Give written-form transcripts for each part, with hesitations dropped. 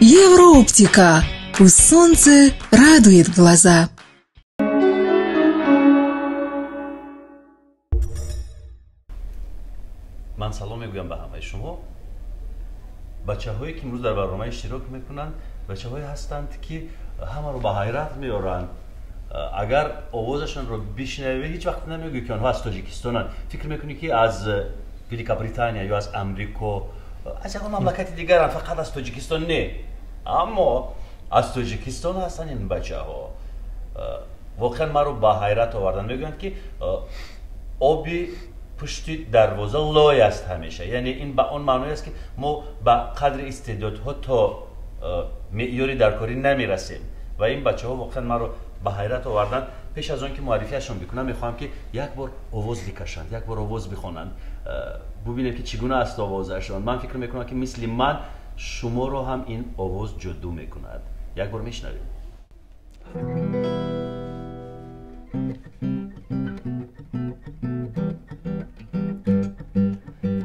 Еврооптика. Пусть солнце радует глаза. Ман салом мегӯям ба ҳамаи шумо. Бачаҳое ки имрӯз дар барнома иштирок мекунанд, бачаҳое ҳастанд ки ҳамаро ба ҳайрат меоранд. Агар овозашонро бишнавӣ, ҳеҷ вақт намегӯӣ ки онҳо аз Тоҷикистонанд. Фикр мекунӣ ки аз Великобритания ё аз Амрико, аз ягон мамлакати дигаранд, фақат аз Тоҷикистон не. Аммо аз Тоҷикистон ҳастанд ин бачаҳо. Воқеан маро ба ҳайрат оварданд. Мегӯянд ки оби пушти дарвоза лой аст ҳамеша. Яъне ин ба он маъное аст ки мо ба қадри истеъдодҳо то меъёри даркорӣ намерасем. Ва ин бачаҳо воқеан маро ба ҳайрат оварданд. Пеш аз он ки муаррифиашон бикунам, мехоҳам ки як бор овоз бикашанд, як бор овоз бихонанд, бубинем ки чӣ гуна аст овозашон. Ман фикр мекунам ки мисли ман шуморо ҳам ин овоз ҷоду мекунад. Як бор мешнавем.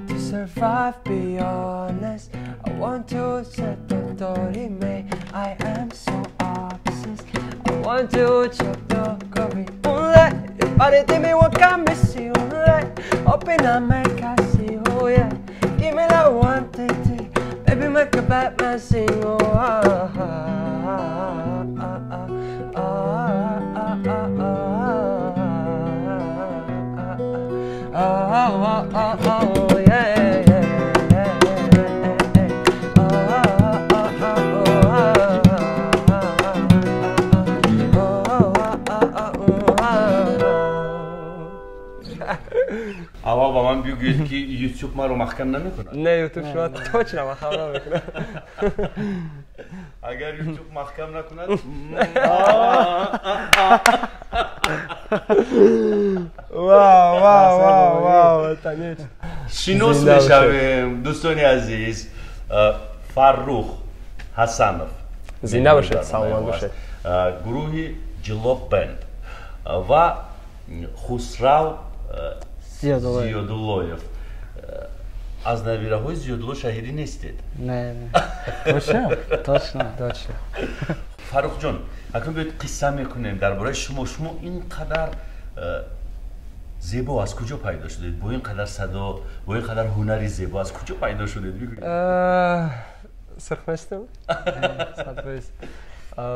To survive, be honest, I want to set the story, may I am so obsessed. I want to chop the coffee. Your body tell me what can be see, open up my see, oh yeah. Give me that 1, 2, 3, baby make a bad man sing, oh ah ah ah ah ah ah ah ah ah ah oh yeah. Аввал ба ман бигӯед ки Ютуб маро маҳкам намекунад. Не, Ютуб шумо точно маҳкам намекунад. Агар Ютуб маҳкам накунад, вау, вау, вау, вау, это нечто. Шинос мешавем, дӯстони азиз. Фаррух Ҳасанов. Зинда бошед, саломат бошед. Гурӯҳи Ҷило Бенд ва Хусрав Зиёдуллоев. Аз набираҳои Зиёдулло Шаҳидӣ нестед? Не, не. Точно? Точно. Точно. Фаррухҷон, акнун биёед қисса мекунем дар бораи шумо. Шумо ин қадар зебо аз куҷо пайдо шудед? Бо ин қадар садо, бо ин қадар ҳунари зебо аз куҷо пайдо шудед? Бигӯед. Сурх местам?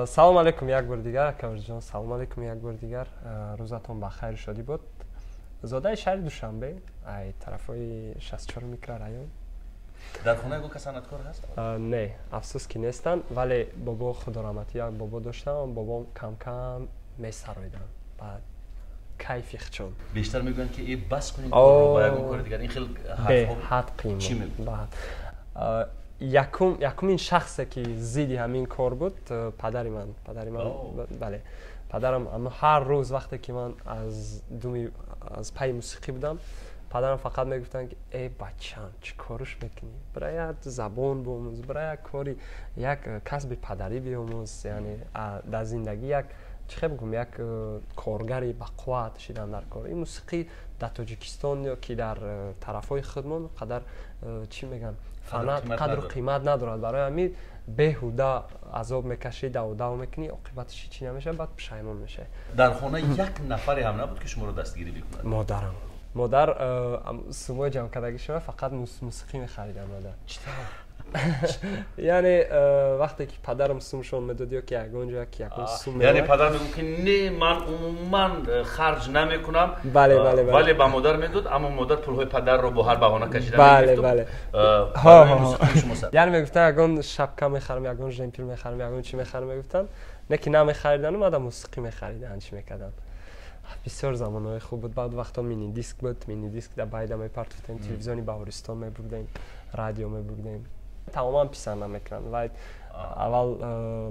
Салом алейкум як бор дигар, Акабарҷон, салом алейкум як бор дигар. Рӯзатон ба хайру шодӣ буд. Зодаи шаҳри Душанбе, ай тарафҳои 64 микрорайон. Дар хона ягон кас санъаткор ҳаст? Не, афсӯс ки нестанд, вале бобо, худораҳматӣ, як бобо доштам, бобом кам-кам месароиданд ба кайфи хчон. Бештар мегӯянд ки э, бас кунед корро, ба ягон кори дигар. Ин хел беҳад чӣ қимат. Якумин шахсе ки зидди ҳамин кор буд, падари ман, падари ман, бале. Падарам ҳар рӯз вақте ки ман аз думи аз пайи мусиқӣ будам, падарам фақат мегуфтанд ки э, бачам, чӣ корш мекунӣ, бира як забон биомӯз, бира як кори, як касби падарӣ биомӯз, яъне дар зиндагӣ як чӣ хел бигӯм, як коргари бақувват шидан дар кор. Ин мусиқӣ дар Тоҷикистон ё ки дар тарафҳои худмон қадар, чӣ мегӯям, фанат қадру қимат надорад. Барои ҳамин беҳуда азоб мекашӣ, давдав мекунӣ, оқибаташ чӣ намешавад, баъд пушаймон мешавӣ. Дар хона як нафаре ҳам набуд ки шуморо дастгирӣ бикунад? Модарам. Модар сумои ҷамъкардагӣ шуда фақат мусиқӣ мехаридам модар. Яъне вақте ки падарам сумшон медод ё ки ягон ҷо ки ягон сум Яъне падар мегуфт ки не, ман умуман хароҷ намекунам. Бале, бале. Вале ба модар медод, аммо модар пулҳои падарро бо ҳар баҳона кашида. Бале, бале. Яъне мегуфтан, ягон шапка мехарам, ягон жемпир мехарам, ягон чӣ мехарам, мегуфтан, не ки намехаридану мада мусиқӣ мехариданд, чӣ мекарданд. Бисёр замонҳои хуб буд. Баъд вақто минидиск буд, минидиск дар байда мепартофтем, телевизиони Баҳористон мебурдем, радио мебурдем. Тамоман писанд намекунанд ва аввал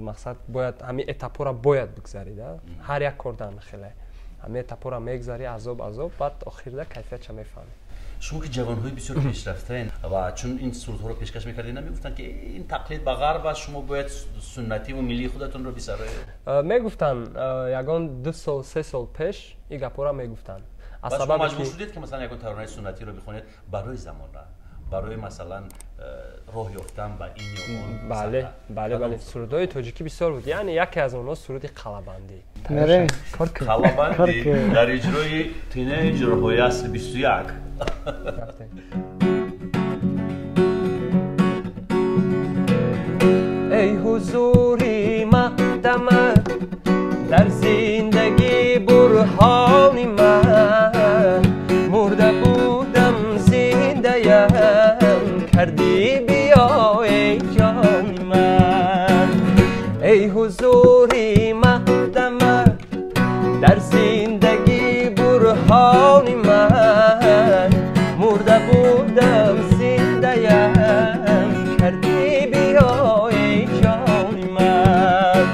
мақсад бояд ҳамин этапҳоро бояд бигзарӣ, ҳар як кор дар хеле ҳамин этапҳоро мегзарӣ, азоб, азоб, баъд охирда кайфиятша мефаҳмӣ. Шумо ки ҷавонҳои бисёр пешрафтаен ва чун ин сурудҳоро пешкаш мекардед, намегуфтанд ки ин тақлид ба ғарб аст, шумо бояд суннативу миллии худатонро бисароед? Мегуфтанд, ягон 2 сол, 3 сол пеш ин гапҳоро мегуфтанд. Аз сабаби маҷбур шудед ки масалан ягон таронаи суннатиро бихонед барои замона? Барои масалан роҳ ёфтан ба ин ё он. Бале, бале, бале, сурудҳои тоҷикӣ бисёр буд. Яъне яке аз онҳо суруди Қалабандӣ. Қалабандӣ дар иҷрои тинейҷерҳои асри 21. Эй ҳузури маҳдамат дар зиндагӣ бурҳони ман, мурда будам зиндаям кардӣ биё эй ҷони ман. Эй ҳузури маҳдамат дар зиндагӣ бурҳони ман, мурда будам зиндаям кардӣ биё эй ҷони ман.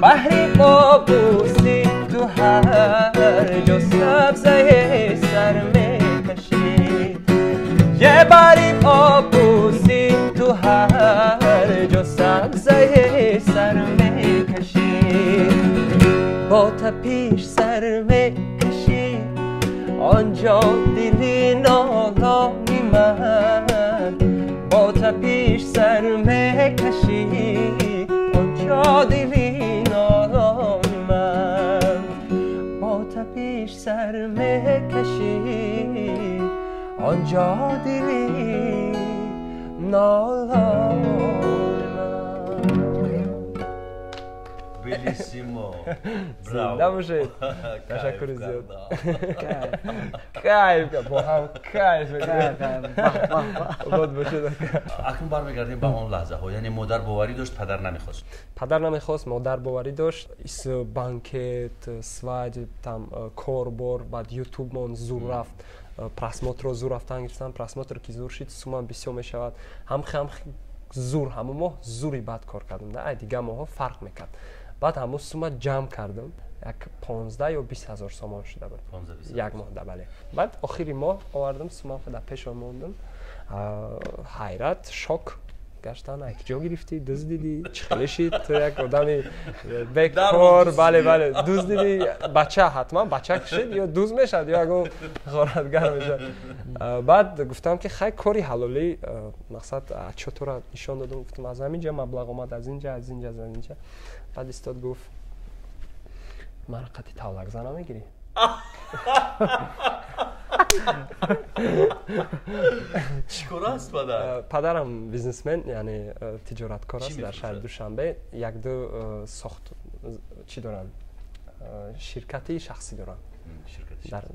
Баҳри побӯси ту ҳар ҷо сабзае сар мекашид, е бари побӯси ту ҳар ҷо сабзае сар мекашид, бо тапиш сар мекашид онҷо дили нолони ман, бо тапиш сар мекашид онҷо дили нолони ман, бо тапиш сар мекашид онҷо дили нолони ман. Bellissimo. Зинда бошед. Ташаккури зиёд. Кайф, бо ҳам кайф. Обод бошед. Акнун бармегардем ба он лаҳзаҳо. Яъне модар боварӣ дошт, падар намехост. Падар намехост, модар боварӣ дошт. Ис банкет, свадьб, там корбор, баъд ютубмон зур рафт. Просмотрро зур рафтан гирифтан, просмотр ки зур шид, сумам бисёр мешавад. Ҳам зур ҳамон моҳ зури бад кор кардам. Ай дигар моҳҳо фарқ мекард. Баъд ҳамон сума ҷамъ кардам, як 15 ё 20 ҳазор сомон шуда буд як моҳда. Бале, баъд охири моҳ овардам сумам, дар пешон мондам. Ҳайрат, шок гаштан, як ҷо гирифтӣ, дуздидӣ, чӣ хеле шид, ту як одами бекор. Бале, бале, дуздидӣ. Бача ҳатман бача кишид ё дуз мешавад ё ягон ғоратгар мешавад. Баъд гуфтам ки хай, кори ҳалолӣ, мақсад отчётро нишон додам, гуфтам аз ҳамин ҷа маблағ омад, аз ин ҷа, аз ин ҷа, аз ин ҷа. Баъд истод гуфт маро қати тавлакзана мегирӣ? Чӣ кор аст падар? Падарам бизнесмен, яъне тиҷораткор аст дар шаҳри Душанбе. Якду сохт чӣ доранд, ширкати шахсӣ доранд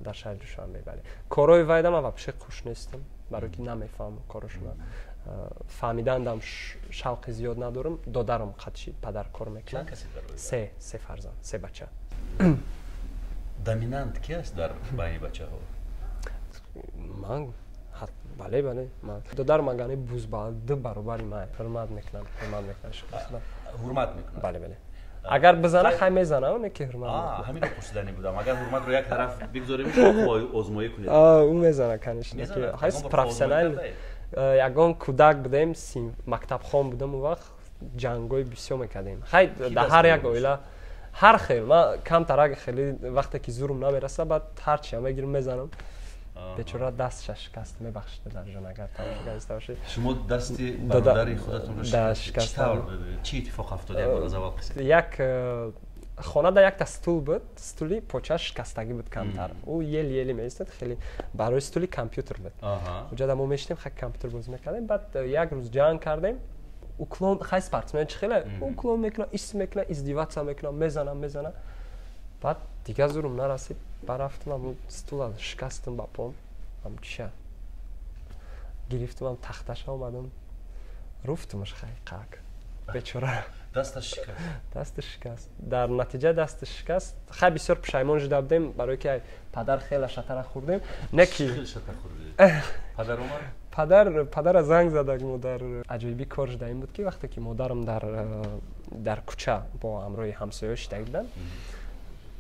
дар шаҳри Душанбе. Бале, корҳои вайда ман вообще хуш нестам, барои ки намефаҳмам корашона. Фаҳмидандам шавқи зиёд надорам. Додарам қатши падар кор мекунад. Се фарзанд, се бача. Доминант ки аст дар байни бачаҳо? Ман, бале, бале, ман. Додарам агани бузбал ду баробари ман. Ҳурмат мекунам, ҳурмат мекунам. Ҳурмат мекунам. Бале, бале. Агар бизана хай мезана, не ки ҳурмат мекунам. Ҳаминро пурсидани будам. Агар ҳурматро як тараф бигзорем, шумо озмоӣ кунед. Ӯ мезана, конечно. Хай профессионал. Ягон кӯдак будем, мактабхон будам он вақт, ҷангҳои бисёр мекардем. Хай дар ҳар як оила ҳар хел, ман камтарак хеле вақте ки зурум намераса, баъд ҳарчиам мегирам мезанам. Бечора дастша шикаст, мебахшид дарҷон, агар тамошо карда бошед. Шумо дасти бародари худатонро шикаст? Чӣ иттифоқ афтод? Як бор аз аввал қисса. Як хонада якта стул буд, стули почаш шикастагӣ буд камтар. Ӯ ел ели меистод, хеле барои стули компютер буд. Уҷада мо мешидем, хай компютер бозӣ мекардем. Баъд як рӯз ҷанг кардем. Уклон, хай спортсмен чӣ хеле уклон мекунад, ис мекунад, издеваться мекунад, мезана, мезана. Баъд дигар зурум нарасид, барафтам ҳамун стула шикастам ба пом, ҳам чиша гирифтам, ҳам тахташа омадам, руфтумаш хай қак. Бечора. Дасташ шикаст. Дасташ шикаст. Дар натиҷа дасташ шикаст. Хай бисёр пушаймон шуда будем, барои ки падар хеле шатара хӯрдем. Не ки хеле шатар хӯрдед. Падар омад? Падара занг зада модар. Аҷоиби кор шуда ин буд ки вақте ки модарам дар кӯча бо ҳамроҳи ҳамсояҳо шида буданд,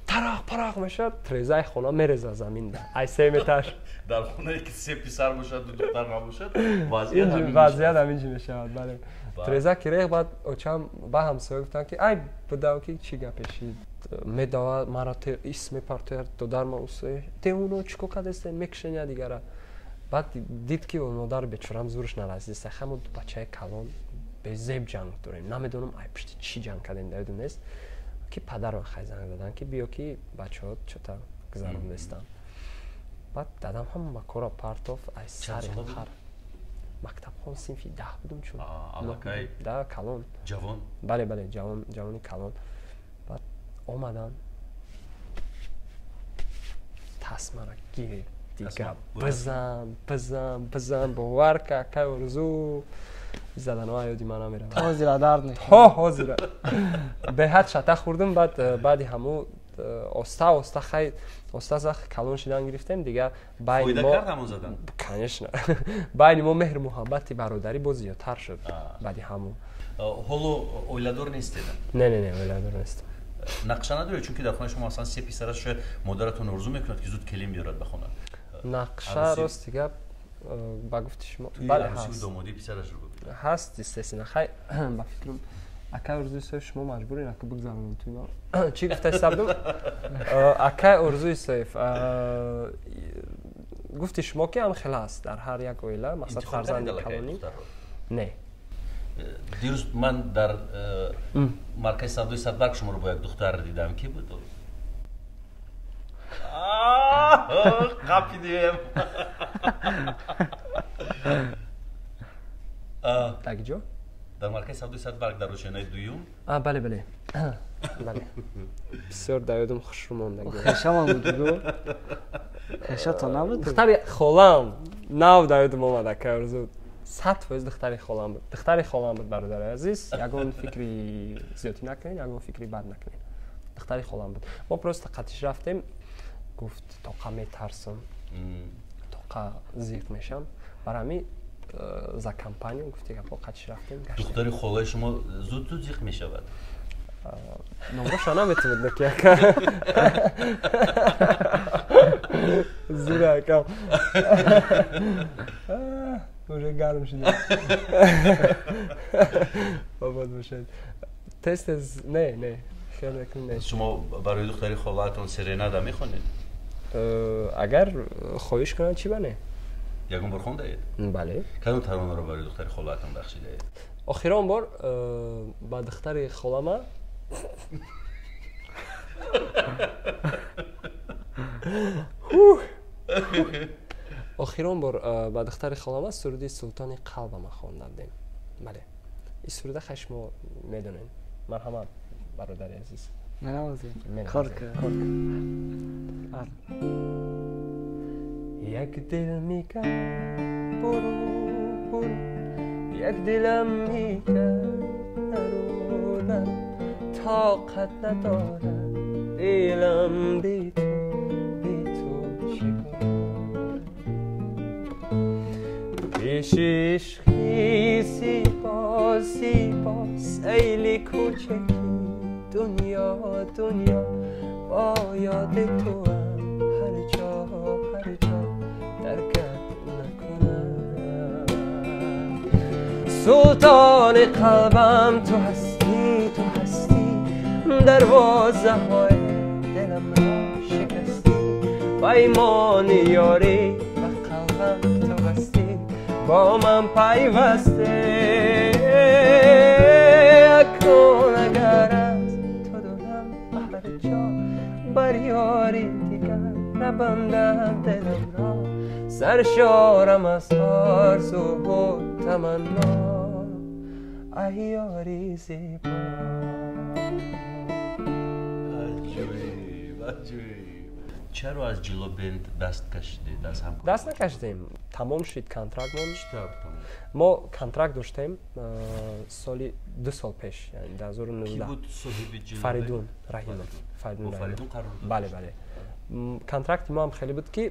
тарақ парақ мешавад, трезаи хона мереза заминда. Ай се метаж. Дар хонае ки се писар бошад, ду духтар набошад, вазъият ҳамин ҷи мешавад. Бале. Треза ки рех, баъд очам ба ҳамсоя гуфтанд ки ай бидав ки чӣ гапе шид. Медава мара ис мепартояд, додарма усоя. Те уно чӣ кор кардастен, мекушен я дигара. Баъд дид, ки модари бечорам зурш нарасида, ҳамо бачаи калон безеб ҷанг дорем, намедонам ай пишти чӣ ҷанг кардем, даёдум нест, ки падарам хай занг задан, ки биё, ки бачаҳо чота гузарондестанд. Баъд дадам ҳама кора партоф, ай сари хар мактабхон, синфи 10 будум, чун да калон. Ҷавон. Бале, бале, ҷавон, ҷавони калон. Баъд омадан, тасмара гирифт, дига бизан, бизан, бизан, бовар ка, акай Орзу, заданҳо ёди ман намеравад. Ҳозира дард. То ҳозира беҳад шата хӯрдум. Баъд баъди ҳамун оста оста, хай, оста оста калон шидан гирифтем, дига байни мо, конечно, байни мо меҳру муҳаббати бародарӣ боз зиёдтар шуд баъди ҳамун. Ҳоло оиладор нестед? Не, не, не, оиладор нестам. Нақша надоред? Чунки дар хонаи шумо аслан се писар аст, шояд модаратон орзу мекунад, ки зуд келин биёрад ба хона. Нақша, рости гап, ба гуфти шумо, бале, домодии писарашро. Ҳаст, естественно. Хай, ба фикрам, акай Орзу Исоев, шумо маҷбурен, ака, бигзаронем туи ман. Чӣ гуфта ҳисабдум, акай Орзу Исоев? Гуфти шумо, ки ҳам хела аст дар ҳар як оила, мақсад фарзанди калонӣ. Не. Дирӯз ман дар маркази савдои Садбарг шуморо бо як духтар дидам. Ки буд? Қапидем. Дар ҷо? Дар маркази савдои Садбарг, дар рошанаи дуюм. Бале, бале, бале, бисёр дар ёдам хушрӯ монда. Хешамон буд, хешато набуд? Духтари холам. Нав дар ёдам омад, акай Орзу, 100% духтари холам буд, духтари холам буд. Бародари азиз, ягон фикри зиёдӣ накунед, ягон фикри бад накунед, духтари холам буд. Мо просто қатиш рафтем, гуфт: «Тоқа метарсам, тоқа зиқ мешам». Бар ҳамин за компания, гуфти гапо, қатиш рафтем. Духтари холаи шумо зуд зуд зиқ мешавад? Номроша наметавонед, ки ака зура, акам, уже гарм шуда, обод бошед. Тез тез, не, не, хел мекунем, не. Шумо барои духтари холаатон серенада мехонед? Агар хоҳиш кунанд, чӣ ба не? Ягон бор хондаед? Бале. Кадом таронаро барои духтари холаатон бахшидаед? Охирон бор ба духтари холама охирон бор ба духтари холама суруди «Султони қалбама» хонда будем. Бале, ин суруда хай шумо медонед. Марҳамат, бародари азиз. Менавозем. Кор. Як дил мекард буру, буру, як дилам мекард нару, нару, тоқат надорад дилам би ту, би ту чӣ кунам? Пеши ишқи зебо, зебо, сейли кӯчаки дунё, дунё, бо ёди туам ҳар ҷо, ҳар ҷо, даркат накунам. Султони қалбам ту ҳастӣ, ту ҳастӣ, дарвозаҳои диламро шикастӣ, паймони ёрӣ ба қалбам ту бастӣ, бо ман пайвасте. Акнун агар аз ту дурам, ба ҳар ҷо бар ёри дигар набандам диламро, саршорам аз орзуву таманно, ай ёри зебо. Аҷоиб, аҷоиб! Чаро аз Ҷило Бенд даст кашидед, аз ҳамкорӣ? Даст накашидем, тамом шид контрактмон. Чӣ тавр тамом? Мо контракт доштем соли 2 сол пеш, яъне Ки 2019. буд соҳиби Ҷило? Фаридун Раҳимов. Фаридун. Бо Фаридун қарор дод? Бале, бале. Контракти мо ҳам хеле буд, ки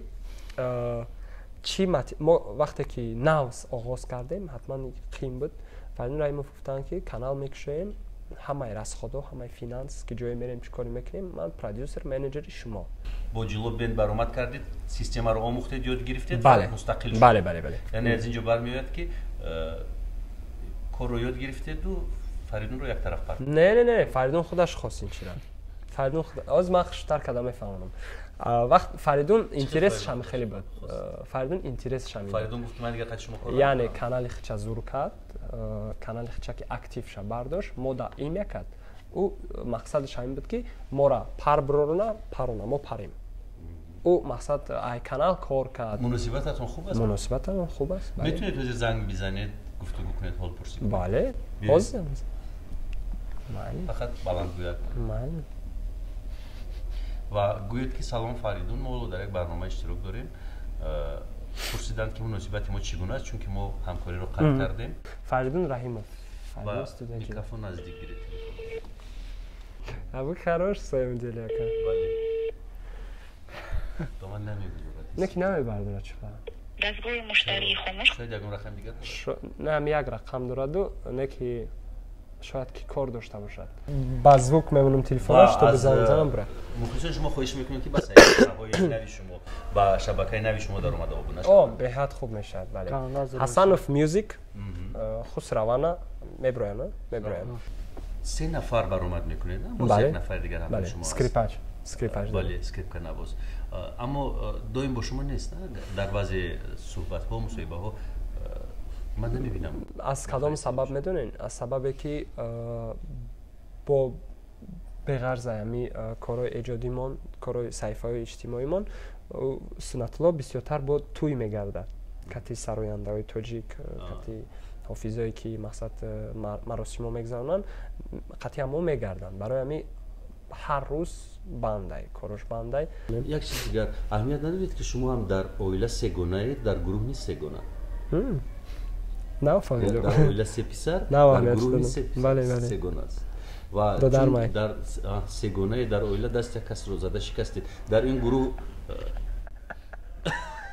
чӣ мо вақте ки нав оғоз кардем, ҳатман қиин буд. Фаридун Раҳимов гуфтанд, ки канал мекушоем, ҳамаи расходо, ҳамаи финанс, ки ҷое мерем, чӣ коре мекунем, ман продюсер, менеҷери шумо. Бо Ҷило Бенд баромад кардед, системаро омӯхтед, ёд гирифтед? Бале. Мустақил шуд. Бале, бале, бале. Яъне аз ин ҷо бармеояд, ки корро ёд гирифтеду Фаридунро як тараф парт Не, не, не, Фаридун худаш хост ин чира. Фаридун, ҳозир ман хуштар карда мефаҳмонам. Вақт Фаридун интересаш ҳам хеле буд. Фаридун интересаш ҳам. Фаридун гуфт ман дигар қати шумо кор. Яъне канали хича зур кард, канали хича ки актив ша бардошт, мо да имя кард. Ӯ мақсадаш ҳамин буд ки мора пар биророна, парона, мо парем. Ӯ мақсад ай канал кор кард. Муносибататон хуб аст? Муносибатамон хуб аст. Метавонед ҳозир занг бизанед, гуфтугӯ кунед, ҳолпурсӣ кунед? Бале, ҳозир. Фақат баланд гӯяд. Майли. Ва гӯед ки салом Фаридун, мо ҳоло дар як барнома иштирок дорем. Пурсиданд ки муносибати мо чӣ гуна аст, чунки мо ҳамкориро қатъ кардем. Фаридун Раҳимов. Ва микрофон наздик гиред. А вы хорош в своем деле, ака. Бале. Ба ман намегузорад. Не ки намебардорад чӣ? Дастгоҳи муштарии хомӯш. Шояд ягон рақам дигар дорад. Не, ҳам як рақам дораду, не ки шояд ки кор дошта бошад. Ба звук мемонам телефонаш, то занг занам бира. Мухлисон шумо хоҳиш мекунем ки ба саҳифаҳои нави шумо, ба шабакаи нави шумо даромада обуна шаванд. О, беҳад хуб мешавад, бале. Ҳасанов Music, Хусравана меброянд, меброянд. Се нафар баромад мекунед, боз як нафари дигар ҳам шумо аст. Скрипач, скрипач. Бале, скрипканавоз. Аммо доим бо шумо нест, дар баъзе суҳбатҳо, мусоҳибаҳо ман намебинам. Аз кадом сабаб медонед? Аз сабабе ки бо беғарза ҳами корҳои эҷодимон, корҳои саҳифаҳои иҷтимоимон, Суннатулло бисёртар бо тӯй мегардад. Кати сарояндаҳои тоҷик, кати ҳофизое ки мақсад маросимо мегузаронанд, қатъи ҳамо мегарданд. Барои ҳами ҳар рӯз бандай, корош бандай. Як чиз дигар, аҳамият надоред ки шумо ҳам дар оила сегонаед, дар гурӯҳ низ сегона? Нафаҳмидам. Дар оила се писар, дар гурӯҳ низ сегона аст. Ва чун дар сегонае дар оила даст як касро зада шикастед, дар ин гурӯҳ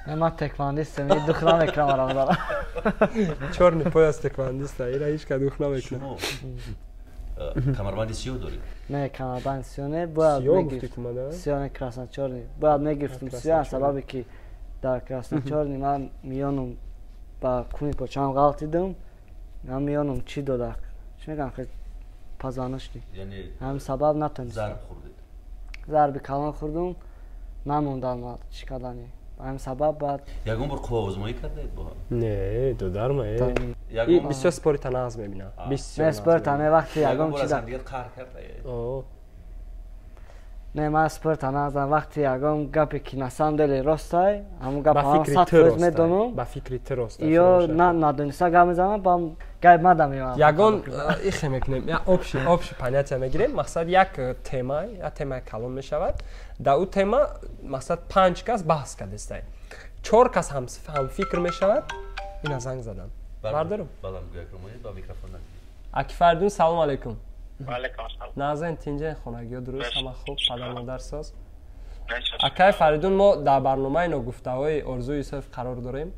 ман теквандистам, дух намекунам арамзара. Чёрный пояс теквандиста, ира ҳеҷ ка дух намекунам. Шумо камарбанди сиёҳ доред? Не, камарбанди сиёҳ не, бояд мегирифтам. Сиёҳ не, красно-чёрный. Бояд мегирифтам сиёҳ, сабабе ки дар красно-чёрный ман миёнам ба куни почам ғалтидам, ман миёнам чӣ дода? Чӣ мегӯям, хел позвоночник. Ҳамин сабаб натонистам. Зарб хӯрдед? Зарби калон хӯрдум, намондам чӣ кардани. Ҳамин сабаб баъд ягон бор қувваозмоӣ кардаед бо ҳам? Не, додарма, и бисёр спори танағз мебинам. Не, спори тана вақти ягон бор чиза аз ҳамдигар қаҳр кардаед? Не, ман спори танағзам, вақти ягон гапе ки на самом деле ростай, ҳамон гап ҳам 100% медонам. Ба фикри ту ростай. Ё надониста гап мезанам, бам гап мада меоям. Ягон ихе мекунем, я общий понятие мегирем, мақсад як тема, як темаи калон мешавад. Дар ӯ тема мақсад 5 кас баҳс кардестай. 4 кас ҳамфикр мешавад, ина занг задан. Бардорум? Баланд гӯякро монед, ба микрофон наздик. Аки Фаридун, салом алейкум. Ваалейкум ассалом. Назан тинҷен, хонагиё дуруст, ҳама хуб, падар модар соз. Акай Фаридун, мо дар барномаи ногуфтаҳои Орзу Юсуф қарор дорем.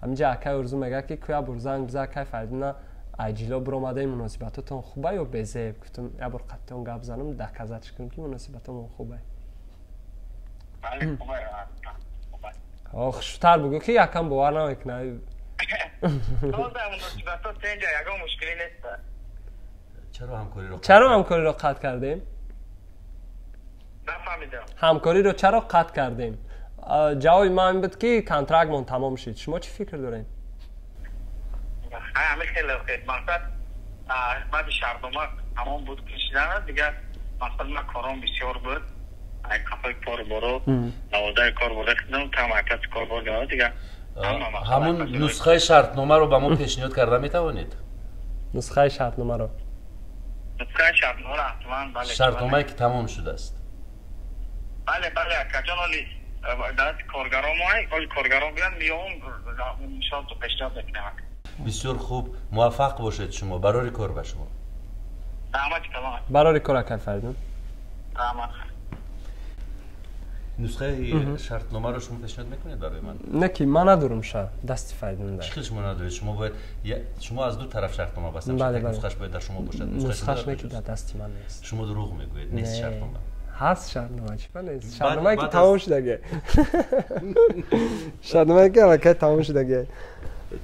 Ҳаминҷа акай Орзу мегӯяд ки кӯя бор занг биза акай Фаридуна айҷило биромадаи муносибатотон хуба ё безеб? Гуфтам як бор қаттион гап занам, доказатш кунам ки муносибатомон хубай. Хуштар бугӯ ки якам бовар намекунад. Чаро ҳамкориро қатъ кардем? Ҳамкориро чаро қатъ кардем? Ҷавоби ман ин буд ки контрактмон тамом шуд. Шумо чӣ фикр доред? Баъди шартнома тамом буд кишидана, дигар мақсад ман кором бисёр буд. Қафои корборо, наводаи корборо кардам, там акаси корбор гава, дигар ҳамун нусхаи шартномаро ба мо пешниҳод карда метавонед? Нусхаи шартномаро? Нусхаи шартномаро ҳатман, бале. Шартномае ки тамом шудааст. Бале, бале, акаҷон, оли даст коргарон мо, оли коргарон биён, меём, иншоалло пешниҳод мекунем. Бисёр хуб, муваффақ бошед шумо, барори кор ба шумо. Раҳмати калон. Барори кор, акай Фаридун. Раҳмат. Нусхаи шартномаро шумо пешниҳод мекунед барои ман? Не ки ман надорам ша, дасти Фаридун дар. Чӣ хел шумо надоред? Шумо бояд, шумо аз ду тараф шартнома бастанд. Нусхаш бояд дар шумо бошад. Нусхаш не ки дар дасти ман нест. Шумо дурӯғ мегӯед, нест шартнома. Ҳаст шартнома, чӣ ба нест? Шартномае ки тамом шудаге. Шартномае ки аллакай тамом шудаге.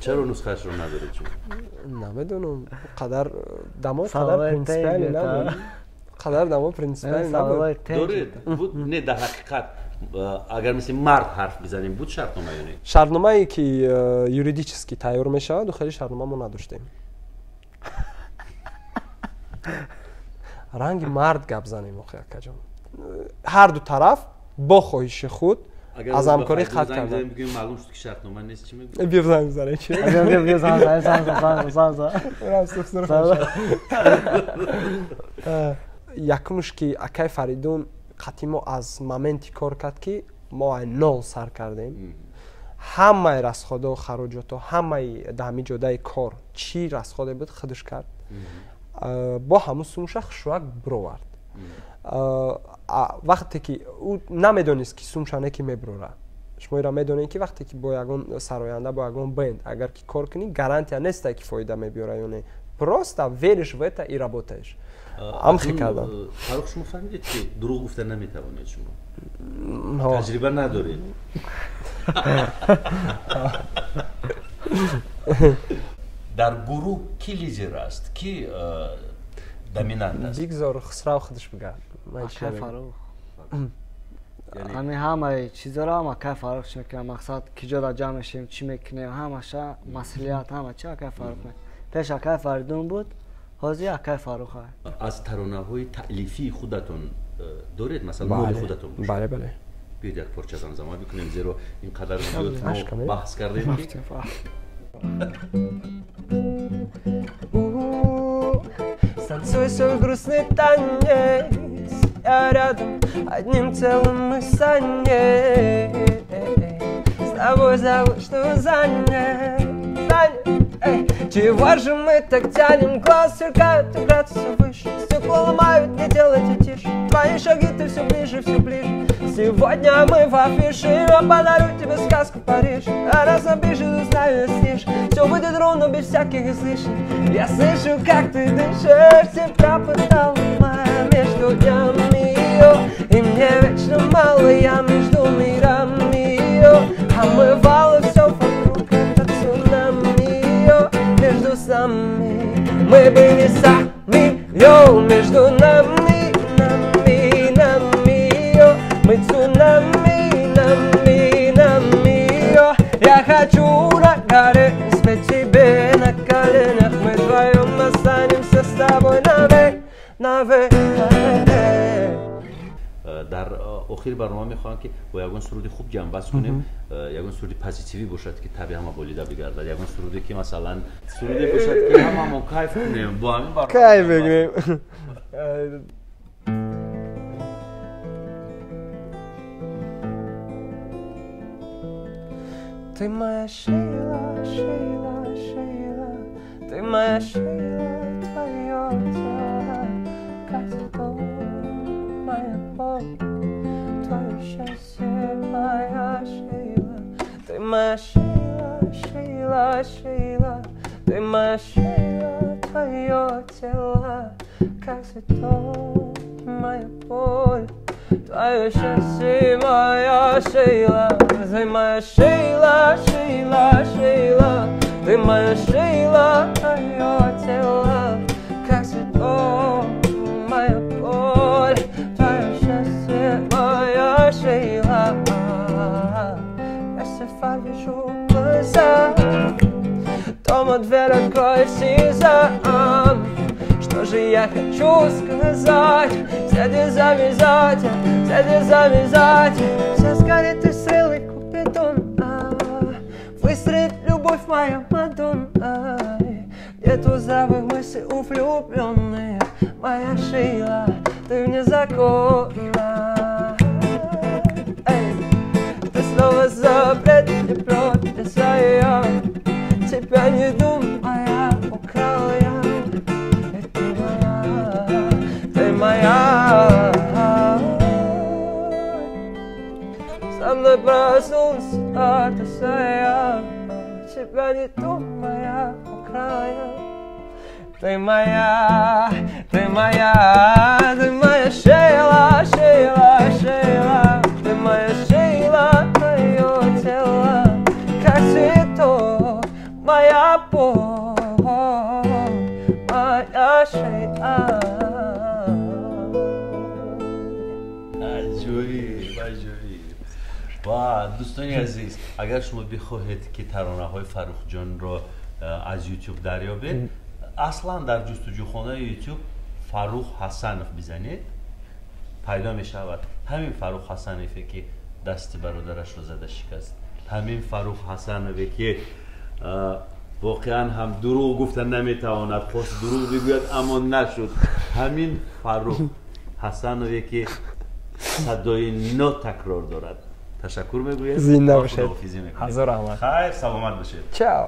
Чаро нусхаашро надоред шумо? Намедонам, қадар дамо қадар принсипиалӣ набуд. Қадар дамо принципиально набуд. Доред, буд не дар ҳақиқат агар мисли мард ҳарф бизанем, буд шартнома ё не? Шартномае ки юридически тайёр мешавад, хеле шартнома мо надоштем. Ранги мард гап занем, охи акаҷон. Ҳар ду тараф бо хоҳиши худ аз ҳамкорӣ хат карданд. Бигӯем маълум шуд ки шартнома нест, чӣ мегӯед? Биё занг бизанем, чӣ? Биё занг занг занг занг занг. Якумш ки акай Фаридун қатъи мо аз моменти кор кард, ки мо ай нол сар кардем. Ҳамаи расходо, хароҷото, ҳамаи дар ҳамин ҷодаи кор чӣ расходе буд, худаш кард. Бо ҳамун сумша хушрӯяк бировард. Вақте ки ӯ намедонист, ки сумшане ки мебирора. Шумо инро медонед, ки вақте ки бо ягон сароянда, бо ягон бенд агар ки кор кунӣ, гарантия несте, ки фоида мебиёра ё не. Просто веришь в это и работаешь. Амхи кардам. Фаррух, шумо фаҳмидед, ки дурӯғ гуфта наметавонед шумо? Таҷриба надоред. Дар гурӯҳ ки лидер аст, ки доминант аст? Бигзор Хусрав худаш бигӯяд. Акай Фаррух. Ҳамин ҳамаи чизоро ҳам акай Фаррух чӣ мекунад, мақсад ки ҷода ҷамъ мешавем, чӣ мекунем, ҳамаша масъулият, ҳама чи акай Фаррух мекунад. Пеш акай Фаридун буд, ҳозир акай Фаррух. Аз таронаҳои таълифии худатон доред, масалан моли худатон бошад? Бале, бале. Биёед як порча замзама бикунем, зеро ин қадар зиёд мо баҳс кардем. Станцуй свой грустный танец, я рядом, одним целым мы саней. С тобой забыл, что занят, занят. Эй, чего же мы так тянем? Глаз сверкают и градусы выше. Стекла ломают, не делайте тише. Твои шаги ты все ближе, все ближе. Сегодня мы в афише, я подарю тебе сказку Париж. А раз напишет, узнаю, снеж. Все будет ровно, без всяких излишек. Я слышу, как ты дышишь. Тебя пытала моя между днями ее. И мне вечно мало, я между мирами ее. Омывала все вокруг, это цунами ее. Между сами мы были сами, йоу, между нами, нами, нами, йо. Мы цунами, нами, нами, йо. Я хочу на горе спеть тебе на коленях. Мы вдвоем останемся с тобой навек, навек. Дар охири барнома мехоҳам, ки бо ягон суруди хуб ҷамъбаст кунем, ягон суруди позитивӣ бошад, ки таби ҳама болида бигардад, ягон суруде ки масалан суруде бошад, ки ҳамамо кайф кунем бо ҳамин барнома. Кайф мекунем. Ты моя Шейла, Шейла, Шейла, ты моя Шейла, твое тело, как цветок, моя боль, твое счастье, моя Шейла. Ты моя Шейла, Шейла, Шейла, ты моя Шейла, твое тело, как цветок, моя боль, твое счастье, моя Шейла. Ты моя Шейла, Шейла, Шейла, ты моя Шейла, твое тело, как цветок, моя боль, твое счастье, моя Шейла. Я сефа вижу глаза, дома дверь открой сезам. Что же я хочу сказать? Сзади завязать, сзади завязать. Все сгорит и стрелы Купидон. Выстрелит любовь моя, Мадонна. Нету здравых мыслей у влюбленных. Моя Шейла, ты вне закона. Эй, ты снова запрет не прописаю. Тебя не думая, украл я. И ты моя, ты моя. Со мной проснулся ты своя. Тебя не думая, украл я. Ты моя, ты моя, ты моя Шейла, Шейла, Шейла. Ты моя Шейла, твое тело, как цветок, моя боль, моя Шейла. Ва дӯстони азиз, агар шумо бихоҳед, ки таронаҳои Фаррухҷонро аз Ютуб дарёбед, аслан дар ҷустуҷӯхонаи Ютуб Фаррух Ҳасанов бизанед, пайдо мешавад. Ҳамин Фаррух Ҳасанове, ки дасти бародарашро зада шикаст, ҳамин Фаррух Ҳасанове, ки воқеан ҳам дурӯғ гуфта наметавонад, хост дурӯғ бигӯяд, аммо нашуд, ҳамин Фаррух Ҳасанове, ки садои нотакрор дорад. Ташаккур мегӯем. Зинда бошед, ҳазор раҳмат. Хайр, саломат бошед. Чао.